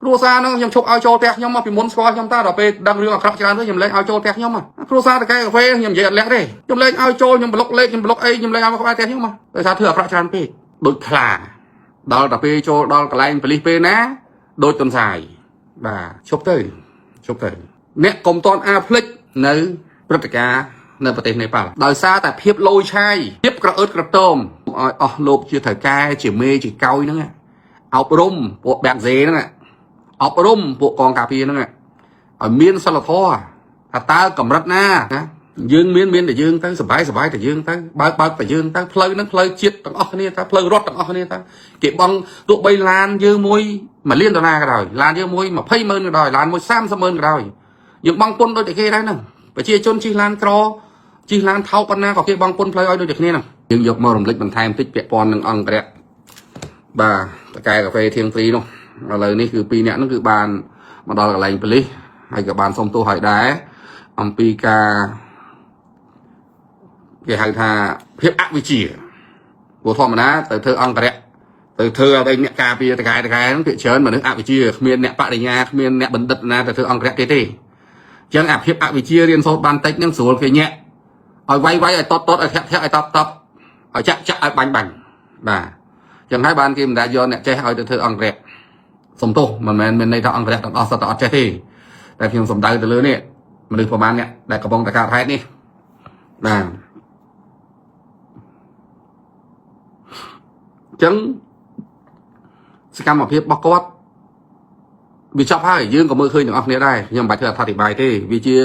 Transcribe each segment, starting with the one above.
គ្រួសារហ្នឹងខ្ញុំឈប់ឲ្យចូលផ្ទះខ្ញុំមកពីមុនស្គាល់ខ្ញុំតាដល់ពេលដឹងរឿងអាក្រក់ច្រើនទៅខ្ញុំលែងឲ្យចូលផ្ទះខ្ញុំគ្រួសារតកែកាហ្វេខ្ញុំនិយាយអត់លាក់ទេខ្ញុំលែងឲ្យចូលខ្ញុំប្លុកលេខខ្ញុំប្លុកអីខ្ញុំលែងឲ្យមកក្បែរផ្ទះខ្ញុំមកដោយសារធ្វើអាក្រក់ច្រើនពេកដូចខ្លាដល់តែពេលចូលដល់កន្លែងប៉ូលីសពេលណាដូចទន្សាយបាទឈប់ទៅឈប់ទៅអ្នកកុំតន់អាភ្លេចនៅព្រឹត្តិការណ៍នៅប្រទេសនេប៉ាល់ដោយសារតែភាពលយឆាយភាពក្រអឺតក្រទមឲ្យអស់លោកជាថៅកែជាមេជាកោយហ្នឹងអប់រំពួកបាក់សេហ្នឹង អប់រំពួកកងការពារហ្នឹងឲ្យមានសិលធម៌ថាតើកម្រិតណាណាយើងមានមានតែយើងទៅសบายសบายតែយើងទៅបើកបើកតែយើងទៅផ្លូវហ្នឹងផ្លូវជាតិទាំងអស់គ្នាទៅផ្លូវរដ្ឋទាំងអស់គ្នាទៅគេបងទោះបីឡានយើងមួយ1លានដុល្លារក៏ដោយឡានយើងមួយ20ម៉ឺនក៏ដោយឡានមួយ30ម៉ឺនក៏ដោយយើងបងពុនដូចតែគេដែរហ្នឹងប្រជាជនជិះឡានក្រជិះឡានថោកប៉ុណ្ណាក៏គេបងពុនផ្លូវឲ្យដូចតែគ្នាហ្នឹងយើងយកមករំលេចបន្ថែមតិចពាក់ព័ន្ធនឹងអង្គរៈបាទតកែកាហ្វេធៀងទ្រីនោះ ឥឡូវនេះគឺពីរនាក់ហ្នឹងគឺបានមកដល់កន្លែងប៉ូលីសហើយក៏បានសុំទោសឲ្យដែរអំពីការគេហៅថាភាពអវិជ្ជាព្រោះធម្មតាទៅធ្វើអង្គរៈទៅធ្វើឲ្យអ្នកការពារតកែតកែហ្នឹងភាគច្រើនមនុស្សអវិជ្ជាគ្មានអ្នកបរិញ្ញាគ្មានអ្នកបណ្ឌិតណាទៅធ្វើអង្គរៈគេទេអញ្ចឹងអាភាពអវិជ្ជារៀនសូត្របានតិចហ្នឹងស្រួលគេញាក់ឲ្យវាយវាយឲ្យតតតឲ្យធាក់ធាក់ឲ្យតបតបឲ្យចាក់ចាក់ឲ្យបាញ់បាញ់បាទអញ្ចឹងហើយបានគេមិនដែលយកអ្នកចេះឲ្យទៅធ្វើអង្គរៈ សំទោសមិនមែនមានន័យថាអង្គរៈទាំងអស់សត្វតែអត់ចេះទេតែខ្ញុំសំដៅទៅលើនេះមនុស្សប្រហែលអ្នកដែលកំពុងតែកើតហេតុនេះបាទអញ្ចឹងសកម្មភាពរបស់គាត់វាចប់ហើយយើងក៏មើលឃើញទាំងអស់គ្នាដែរខ្ញុំមិនបាច់ធ្វើអត្ថាធិប្បាយទេវាជា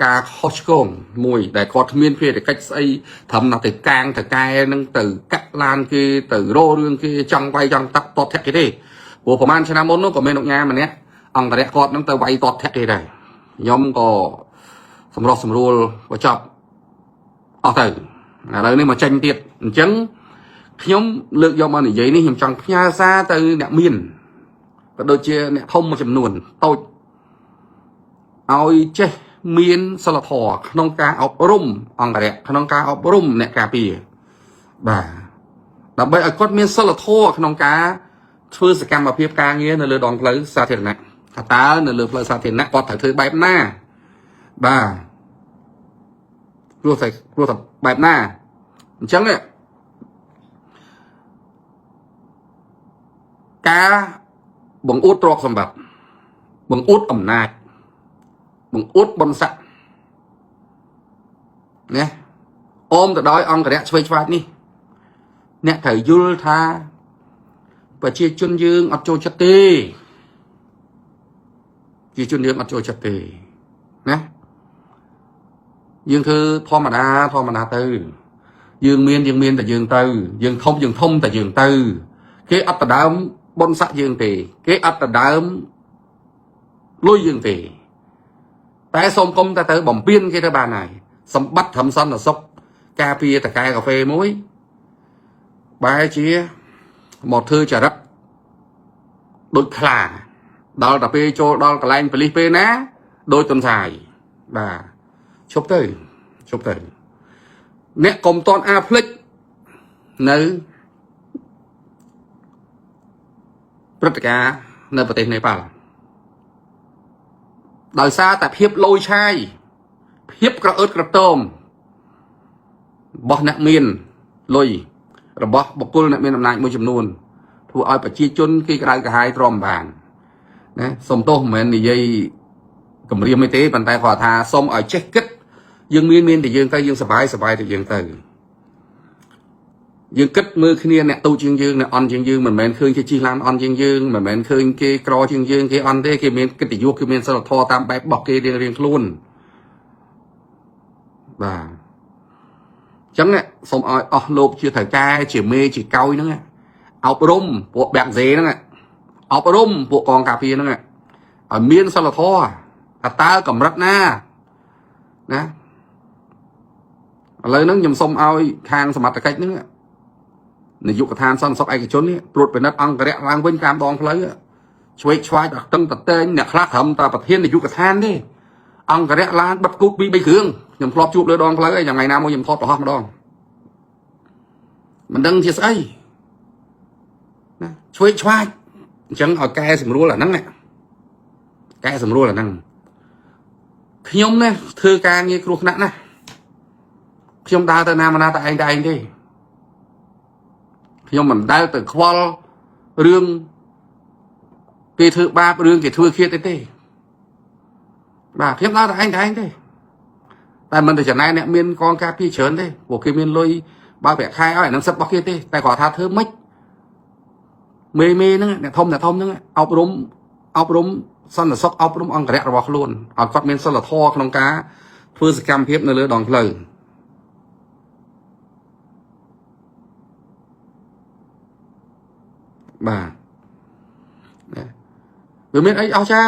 ការខុសឆ្គងមួយដែលគាត់គ្មានភារកិច្ចស្អីត្រឹមតែទៅកាងទៅកែនឹងទៅកាក់ឡានគេទៅរោរឿងគេចង់វាយចង់តាក់តតធាក់គេទេ ព្រោះប្រហែលឆ្នាំមុននោះក៏មានលោកញ៉ាម្នាក់អង្គរៈគាត់នឹងទៅវាយតតធាក់គេដែរខ្ញុំក៏សម្រុះសម្រួលបញ្ចប់អស់ទៅឥឡូវនេះមកចេញទៀតអញ្ចឹងខ្ញុំលើកយកមកនិយាយនេះខ្ញុំចង់ផ្ញើសារទៅអ្នកមានក៏ដូចជាអ្នកធំមួយចំនួនតូចឲ្យចេះមានសិលធម៌ក្នុងការអប់រំអង្គរៈក្នុងការអប់រំអ្នកការពារបាទដើម្បីឲ្យគាត់មានសិលធម៌ក្នុងការ ធ្វើសកម្មភាពការងារនៅលើដងផ្លូវសាធារណៈថាតើនៅលើផ្លូវសាធារណៈគាត់ត្រូវធ្វើបែបណាបាទព្រោះតែព្រោះតែបែបណាអញ្ចឹងការបង្អួតទ្រព្យសម្បត្តិបង្អួតអំណាចបង្អួតបុណ្យស័ក្តិណាអមទៅដោយអង្គរៈឆ្វេងឆ្វាចនេះអ្នកត្រូវយល់ថាប្រជាជនយើងអត់ចូលចិត្តទេប្រជាជនយើងអត់ចូលចិត្តទេណាយើងធ្វើធម្មតាធម្មតាទៅយើងមានយើងមានតែយើងទៅយើងធំយើងធំតែយើងទៅគេអត់ដដើមបុណ្យស័ក្តិយើងទេគេអត់ដដើមលុយយើងទេតែសូមគុំតែទៅបំពេញគេទៅបានហើយសម្បត្តិត្រឹមសន្តិសុខការពារតកែកាហ្វេមួយបែរជាមកធ្វើចរិតដូចខ្លាដល់តែពេលចូលដល់កន្លែងប៉ូលីសពេលណាដូចទន្សាយបាទឈប់ទៅឈប់ទៅអ្នកកុំតន់អាភ្លេចនៅព្រឹត្តិការណ៍នៅប្រទេសនេប៉ាល់ដោយសារតែភាពលយឆាយភាពក្រអឺតក្រទមរបស់អ្នកមានលុយរបស់បុគ្គលអ្នកមានអំណាចមួយចំនួនធ្វើឲ្យប្រជាជនគេក្តៅក្រហាយទ្រាំបានណាសុំទោសមិនមែននិយាយគម្រាមទេប៉ុន្តែគាត់ថាសុំឲ្យចេះគិតយើងមានមានតែយើងទៅយើងសบายសบายតែយើងទៅយើងគិតមើលគ្នាអ្នកទូជាងយើងអ្នកអន់ជាងយើងមិនមែនឃើញគេជិះឡានអន់ជាងយើងមិនមែនឃើញគេក្រជាងយើងគេអន់ទេគេមានកិត្តិយសគេមានសិលធម៌តាមបែបរបស់គេរៀងរៀងខ្លួនបាទចឹងសូមឲ្យអស់លោកជាថៅកែជាមេជាកោយហ្នឹងអប់រំពួកបាក់សេហ្នឹងអប់រំពួកកងការពារហ្នឹងឲ្យមានសិលធម៌ថាតើកម្រិតណាណាឥឡូវហ្នឹងខ្ញុំសូមឲ្យខាងសមត្ថកិច្ចហ្នឹងនាយកដ្ឋានសន្តិសុខឯកជននេះត្រួតពិនិត្យអង្គរៈឡើងវិញតាមដងផ្លូវឆ្វេងឆ្វាយដល់តឹងតតែងអ្នកខ្លះត្រឹមតែប្រធាននាយកដ្ឋានទេអង្គរៈឡានបិទគូត2 3គ្រឿងខ្ញុំធ្លាប់ជួបលើដងផ្លូវឯងថ្ងៃណាមួយខ្ញុំថតប្រហោះម្ដងមិនដឹងជាស្អីណាឆ្វេងឆ្វាយអញ្ចឹងឲ្យកែសម្រួលអាហ្នឹង កែសម្រួលអាហ្នឹងខ្ញុំណាធ្វើការងារគ្រោះថ្នាក់ណាស់ខ្ញុំដើរទៅណាមកណាតែឯងតែឯងទេខ្ញុំមិនដែលទៅខ្វល់រឿងគេធ្វើបាបរឿងគេធ្វើឃាតទេទេបាទខ្ញុំដើរតែឯងតែឯងទេតែមិនទៅចំណែកអ្នកមានកងការពារច្រើនទេព្រោះគេមានលុយបើប្រាក់ខែឲ្យអាហ្នឹងសិទ្ធិរបស់គេទេតែគាត់ថាធ្វើម៉េចមេមេហ្នឹងអ្នកធំអ្នកធំហ្នឹងអប់រំអប់រំសន្តិសុខអប់រំអង្គរៈរបស់ខ្លួនឲ្យគាត់មានសិលធម៌ក្នុងការធ្វើសកម្មភាពនៅលើដងផ្លូវបាទណាវាមានអីអស់ចា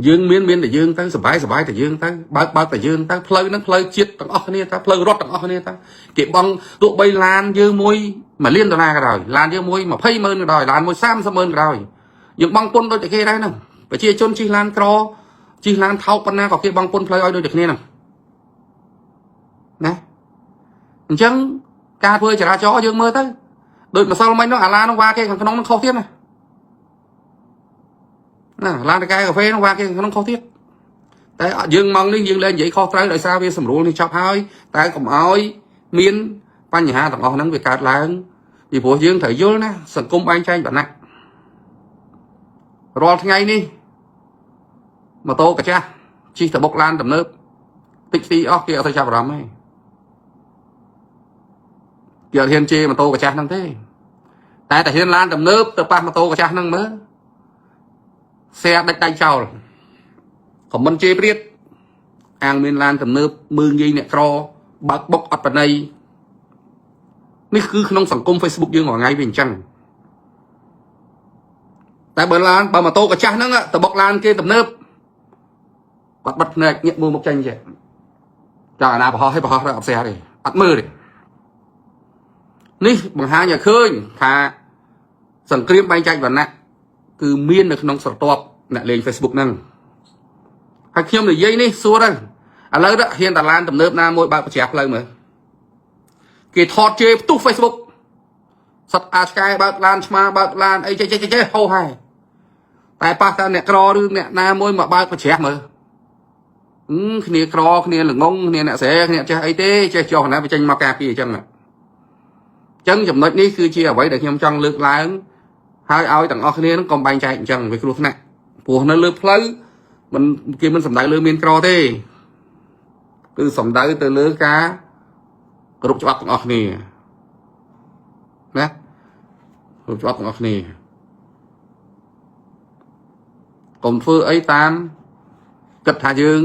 យើងមានមានតែយើងទៅសបាយសបាយតែយើងទៅបើកបើកតែយើងទៅផ្លូវហ្នឹងផ្លូវជាតិទាំងអស់គ្នាទៅផ្លូវរត់ទាំងអស់គ្នាទៅគេបងទោះបីឡានយើងមួយ1លានដុល្លារក៏ដោយឡានយើងមួយ20ម៉ឺនក៏ដោយឡានមួយ30ម៉ឺនក៏ដោយយើងបងពុនដូចតែគេដែរហ្នឹងប្រជាជនជិះឡានក្រជិះឡានថោកប៉ុណ្ណាក៏គេបងពុនផ្លូវឲ្យដូចតែគ្នាហ្នឹងណាអញ្ចឹងការធ្វើចរាចរណ៍យើងមើលទៅដូចម្សិលមិញនោះអាឡាននោះវ៉ាគេខាងក្នុងនោះខុសទៀតណាណាឡានតកែកាហ្វេនោះវ៉ាគេខាងក្នុងខុសទៀតតែយើងម៉ងនេះយើងលែងនិយាយខុសត្រូវដោយសារវាសម្រួលនេះចប់ហើយតែកុំឲ្យមានបញ្ហាទាំងអស់ហ្នឹងវាកើតឡើងពីព្រោះយើងត្រូវយល់ណាសង្គមបែងចែកវណ្ណៈរាល់ថ្ងៃនេះម៉ូតូកាចាស់ជិះទៅបុកឡានទំនើបតិចទីអស់គេអត់ទៅចាប់អារម្មណ៍ទេគេអត់ហ៊ានជេរម៉ូតូកាចាស់ហ្នឹងទេតែតែហ៊ានឡានទំនើបទៅប៉ះម៉ូតូកាចាស់ហ្នឹងមើលសែដាច់ដៃចោលខមមិនជេរព្រាតអាងមានឡានទំនើបមើងងាយអ្នកក្របើកបុកអត់បណីនេះគឺក្នុងសង្គម Facebook យើងរាល់ថ្ងៃវាអញ្ចឹងតែបើឡានបើម៉ូតូកាចាស់ហ្នឹងទៅបុកឡានគេទំនើបគាត់បិទភ្នែកញាក់មើលមុខចេញចេះចាអាណាប្រហោះឲ្យប្រហោះទៅអត់ស្ទះទេអត់មើលទេនេះបង្ហាញឲ្យឃើញថាសង្គ្រាមបែងចែកវណ្ណៈគឺមាននៅក្នុងស្រទាប់អ្នកលេង Facebook ហ្នឹងហើយខ្ញុំនិយាយនេះសួរទៅឥឡូវទៅហ៊ានតាឡានទំនើបណាមួយបើកប្រជ្រះផ្លូវមើលគេថតជេរផ្ទុះ Facebook សត្វអាឆ្កែបើកឡានឆ្មាបើកឡានអីចេះចេះចេះហោហែតែប៉ះតែអ្នកក្រឬអ្នកណាមួយមកបើកប្រជ្រះមើលគ្នាក្រគ្នាល្ងងគ្នាអ្នកស្រែគ្នាចេះអីទេចេះចុះណាវាចេញមកការពារអញ្ចឹងអញ្ចឹងចំណុចនេះគឺជាអ្វីដែលខ្ញុំចង់លើកឡើងហើយឲ្យទាំងអស់គ្នានឹងកុំបែងចែកអញ្ចឹងវាគ្រោះថ្នាក់ព្រោះនៅលើផ្លូវមិនគេមិនសំដៅលើមានក្រទេគឺសំដៅទៅលើការគោរពច្បាប់ទាំងអស់គ្នាណាគោរពច្បាប់ទាំងអស់គ្នាកុំធ្វើអីតាមគិតថាយើង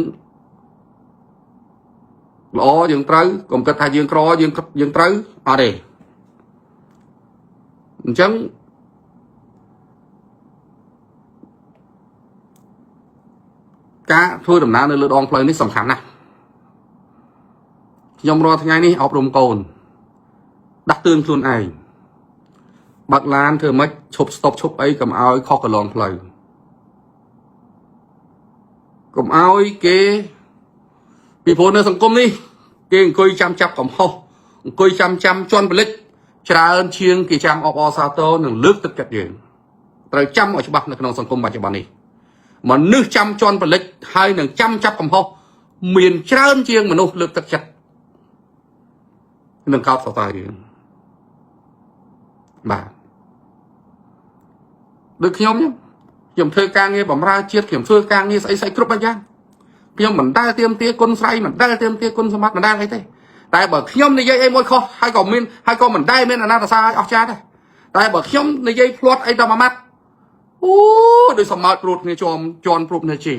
ល្អយើងត្រូវកុំគិតថាយើងក្រយើងយើងត្រូវអត់ទេអញ្ចឹងការធ្វើដំណើរនៅលើដងផ្លូវនេះសំខាន់ណាស់ខ្ញុំរាល់ថ្ងៃនេះអប់រំកូនដាស់តឿនខ្លួនឯងបើកឡានធ្វើម៉េចឈប់ស្តុបឈប់អីកុំឲ្យខុសកន្លងផ្លូវកុំឲ្យគេពីព្រោះនៅសង្គមនេះគេអង្គុយចាំចាប់កំហុសអង្គុយចាំចាំជន់ពលិចច្រើនជាងគេចាំអបអរសាទរនិងលើកទឹកចិត្តយើងត្រូវចាំឲ្យច្បាស់នៅក្នុងសង្គមបច្ចុប្បន្ននេះមនុស្សចាំជន់ពលិចហើយនឹងចាំចាប់កំហុសមានច្រើនជាងមនុស្សលើកទឹកចិត្តនឹងកោតសរសើរយើងបាទដូចខ្ញុំខ្ញុំធ្វើការងារបម្រើជាតិខ្ញុំធ្វើការងារស្អីស្អីគ្រប់បែបយ៉ាងខ្ញុំមិនដែលទៀមទាគុណស្រ័យមិនដែលទៀមទាគុណសម្បត្តិមិនដែលអីទេតែបើខ្ញុំនិយាយអីមួយខុសហើយក៏មានហើយក៏មិនដែលមានអាណាតសាឲ្យអស់ចាដែរតែបើខ្ញុំនិយាយភ្លាត់អីដល់មួយម៉ាត់អូដូចសម្ោចព្រួតគ្នាជាប់ជន់ព្រួតគ្នាជេ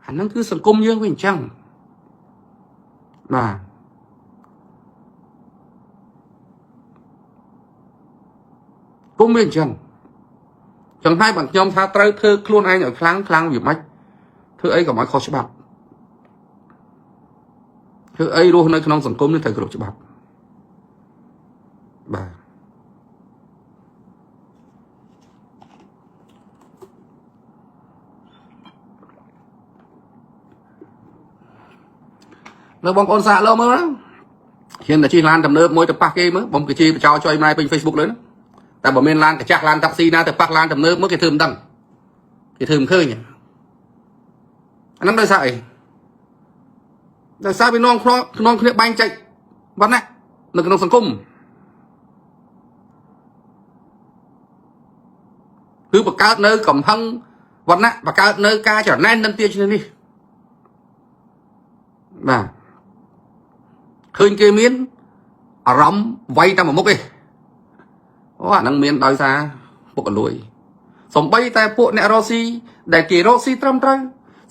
អាហ្នឹងគឺសង្គមយើងវាអញ្ចឹងបាទគុំវាអញ្ចឹងចឹងហើយបើខ្ញុំថាត្រូវធ្វើខ្លួនឯងឲ្យខ្លាំងខ្លាំងវាមិនធ្វើអីក៏មិនខុសច្បាប់ធ្វើអីរស់នៅក្នុងសង្គមនេះត្រូវគ្រប់ច្បាប់បាទលើបងប្អូនសាកលើមើលណាហ៊ានតែជិះឡានទំនើបមួយទៅប៉ះគេមើលបំគេជិះបចោចុយម៉ែពេញ Facebook លើណាតែបើមានឡានកាចាស់ឡានតាក់ស៊ីណាទៅប៉ះឡានទំនើបមើលគេធ្វើមិនដឹង គេធ្វើមិនឃើញអាហ្នឹងដោយសារអីដោយសារវានាំក្នុងក្នុងគ្នាបែងចែកវណ្ណៈនៅក្នុងសង្គមគឺបង្កើតនៅកំហឹងវណ្ណៈបង្កើតនៅការច្រណែននិន្ទាឈ្នះនេះបាទឃើញគេមានអារម្មណ៍វាយតែមួយមុខឯងអូអាហ្នឹងមានដោយសារពុករលួយសំបីតែពួកអ្នករកស៊ីដែលគេរកស៊ីត្រឹមត្រូវ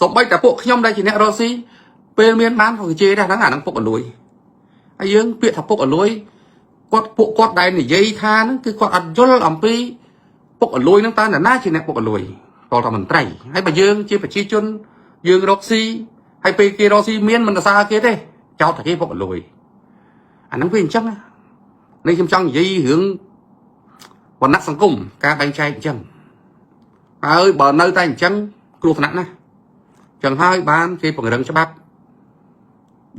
សំបីតែពួកខ្ញុំដែលជាអ្នករកស៊ីពេលមានបានក៏គេជេរដែរហ្នឹងអាហ្នឹងពុករលួយហើយយើងពាក្យថាពុករលួយគាត់ពួកគាត់ដែលនិយាយថាហ្នឹងគឺគាត់អត់យល់អំពីពុករលួយហ្នឹងតើនរណាជាអ្នកពុករលួយតើតមន្ត្រីហើយបើយើងជាប្រជាជនយើងរកស៊ីហើយពេលគេរកស៊ីមានមិនសរសើរគេទេចោទតែគេពុករលួយអាហ្នឹងវាអញ្ចឹងណានេះខ្ញុំចង់និយាយរឿងវណ្ណៈសង្គមការបែងចែកអញ្ចឹងហើយបើនៅតែអញ្ចឹងគ្រោះថ្នាក់ណាស់ចឹងហើយបានគេពង្រឹងច្បាប់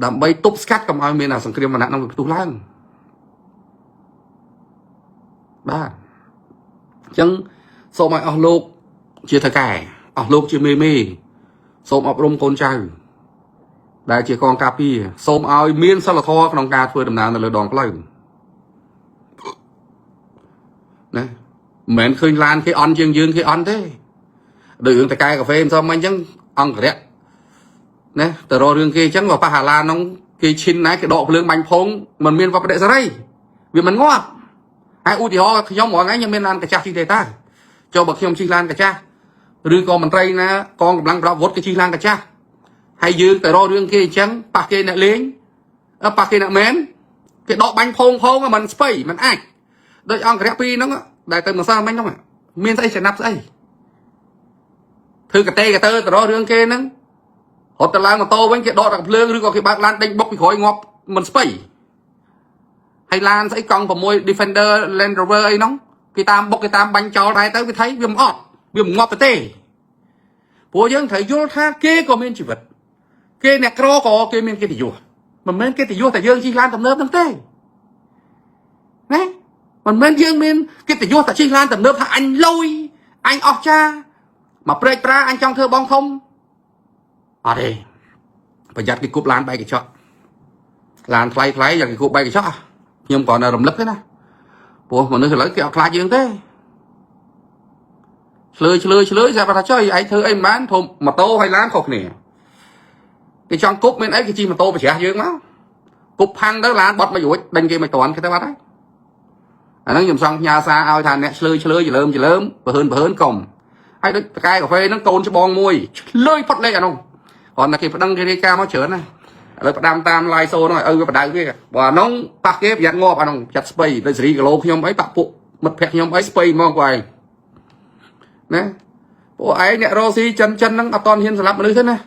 ដើម្បីទប់ស្កាត់កុំឲ្យមានអាសង្គ្រាមវណ្ណៈនឹងវាផ្ទុះឡើងបាទអញ្ចឹងសូមឲ្យអស់លោកជាថៅកែអស់លោកជាមេមេសូមអប់រំកូនចៅដែលជាកងការពារសូមឲ្យមានសិលធម៌ក្នុងការធ្វើដំណើរនៅលើដងផ្លូវណាមិនមែនឃើញឡានគេអន់ជាងយើងគេអន់ទេដូចរឿងតកែកាហ្វេមិនសមអញ្ចឹងអង្គរៈណាទៅរករឿងគេអញ្ចឹងបើប៉ះអាឡាននោះគេឈិនណាគេដកភ្លើងបាញ់ផងมันមានវប្បដិសេរីវាមិនងាប់ហើយឧទាហរណ៍ខ្ញុំរាល់ថ្ងៃខ្ញុំមានឡានកាចាស់ជិះទេតាចូលបើខ្ញុំជិះឡានកាចាស់ឬក៏មន្ត្រីណាកងកម្លាំងប្រដាប់អាវុធគេជិះឡានកាចាស់ហើយយើងទៅរករឿងគេអញ្ចឹងប៉ះគេអ្នកលេងប៉ះគេអ្នកមែនគេដកបាញ់ផងផងមិនស្ពៃមិនអាចដូចអង្គរៈពីរហ្នឹងដែលទៅម្សិលមិញហ្នឹងមានស្អីចំណាប់ស្អីធ្វើកតេកតើទៅរករឿងគេហ្នឹងរត់ទៅឡើងម៉ូតូវិញគេដកតែភ្លើងឬក៏គេបើកឡានដេញបុកពីក្រោយងាប់មិនស្ពៃហើយឡានស្អីកង់6 Defender Land Rover អីហ្នឹងគេតាមបុកគេតាមបាញ់ចោលដែរទៅវាថៃវាមិនអត់វាមិនងាប់ទៅទេព្រោះយើងត្រូវយល់ថាគេក៏មានជីវិតគេអ្នកក្រក៏គេមានកិត្តិយសមិនមែនកិត្តិយសតែយើងជិះឡានទំនើបហ្នឹងទេណាមិនមែនយើងមានកិត្តិយសតែជិះឡានទំនើបថាអញលយអញអស់ចាមកព្រែកប្រាអញចង់ធ្វើបងធំអត់ទេប្រយ័ត្នគេគប់ឡានបែកកញ្ចក់ឡានថ្លៃថ្លៃយ៉ាងគេគប់បែកកញ្ចក់ខ្ញុំគ្រាន់តែរំលឹកទេណាព្រោះមនុស្សឥឡូវគេអត់ខ្លាចយើងទេឆ្លើយឆ្លើយឆ្លើយស្រាប់តែថាចុយឯងធ្វើអីមិនបានធំម៉ូតូហើយឡានខុសគ្នាគេចង់គប់មានអីគេជិះម៉ូតូប្រច្រាស់យើងមកគប់ផាំងទៅឡានបត់មិនរួចដេញគេមិនតាន់គេទៅបាត់ហើយអាហ្នឹងខ្ញុំសង់ផ្ញើសារឲ្យថាអ្នកឆ្លើយឆ្លើយច្លើមច្លើមបើហឿនបើហឿនកុំហើយដូចតកែកាហ្វេហ្នឹងកូនច្បងមួយឆ្លើយផុតលេខអានោះគ្រាន់តែគេប្តឹងគេរាយការណ៍មកច្រើនណាឥឡូវផ្ដាំតាមឡាយសូហ្នឹងឲ្យឪវាបដៅវាបើអានោះប៉ះគេប្រយ័ត្នងាប់អានោះចាត់ស្បៃដូចសេរីគីឡូខ្ញុំអីប៉ពួកមិត្តភក្តិខ្ញុំអីស្បៃហ្មងគាត់ឯងណាពួកឯងអ្នករស់ស៊ីចិនចិនហ្នឹងអត់តន់ហ៊ានសម្លាប់មនុស្សទេណា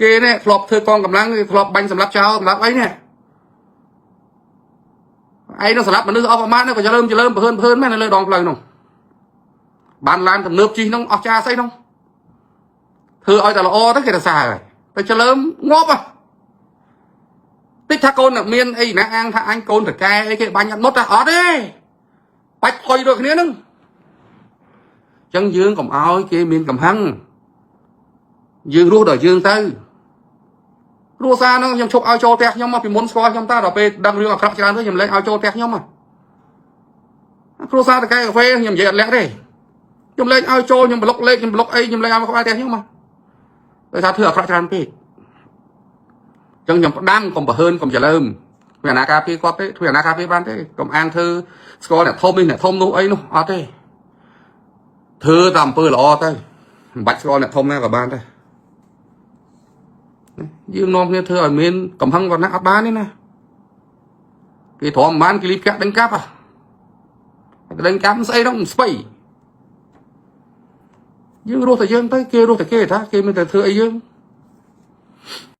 គេនេះធ្លាប់ធ្វើកងកម្លាំងគេធ្លាប់បាញ់សម្លាប់ចោលសម្លាប់អីនេះឯងនឹងសម្លាប់មនុស្សអស់ប្រមាណក៏ច្លើមច្លើមបើហឿនបើហឿនមែននៅលើដងផ្លូវនោះបានឡានទំនើបជិះនោះអស់ចាស្អីនោះធ្វើឲ្យតែល្អទៅគេទៅសារហើយតែច្លើមងាប់ហ៎តិចថាកូនមានអីណាអាងថាអញកូនតកែអីគេបាញ់អត់មុតអត់ទេបាច់ផុយដូចគ្នាហ្នឹងចឹងយើងកុំឲ្យគេមានកំហឹងយើងរស់ដល់យើងទៅគ្រួសារហ្នឹងខ្ញុំឈប់ឲ្យចូលផ្ទះខ្ញុំមកពីមុនស្គាល់ខ្ញុំតាដល់ពេលដឹងរឿងអាក្រក់ច្រើនទៅខ្ញុំលែងឲ្យចូលផ្ទះខ្ញុំគ្រួសារតកែកាហ្វេខ្ញុំនិយាយអត់លាក់ទេខ្ញុំលែងឲ្យចូលខ្ញុំប្លុកលេខខ្ញុំប្លុកអីខ្ញុំលែងឲ្យមកក្បែរផ្ទះខ្ញុំមកដោយសារធ្វើអាក្រក់ច្រើនពេកអញ្ចឹងខ្ញុំផ្ដាំកុំប្រហើនកុំច្លើមធ្វើអាណាការពារគាត់ទេធ្វើអាណាការពារបានទេកុំអាងធ្វើស្គាល់អ្នកធំនេះអ្នកធំនោះអីនោះអត់ទេធ្វើតាមអំពើល្អទៅមិនបាច់ស្គាល់អ្នកធំណាក៏បានដែរយើងនាំគ្នាធ្វើឲ្យមានកំហឹងវណ្ណៈអត់បានទេណាគេទ្រាំមិនបានគេលីផ្កាក់ដេញកាប់ដេញកាប់ស្អីនោះស្បៃយើងរស់តែយើងទៅគេរស់តែគេថាគេមានតែធ្វើអីយើង។